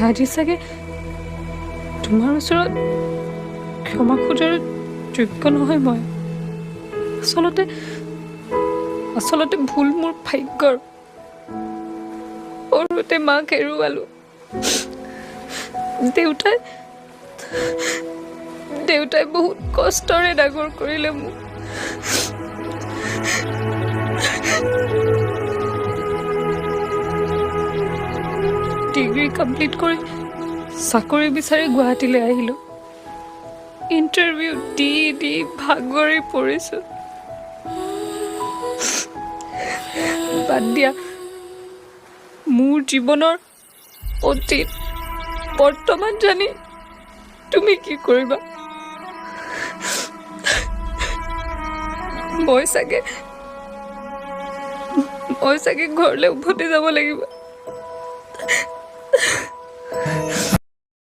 আজি চাগে তোমাৰ ওচৰত ক্ষমা খোজাৰ যোগ্য নহয় মই। আচলতে ভুল মোৰ ভাগ্যৰ। সৰুতে মাক হেৰুৱালো। দেউতাই বহুত কষ্টৰে ডাঙৰ কৰিলে মোক। ডিগ্ৰী কমপ্লিট কৰি চাকৰি বিচাৰি গুৱাহাটীলৈ আহিলোঁ। ইণ্টাৰভিউ দি দি ভাগৰি পৰিছোঁ। বাদ দিয়া, মোৰ জীৱনৰ অতীত বৰ্তমান জানি তুমি কি কৰিবা? মই চাগে ঘৰলৈ উভতি যাব লাগিব।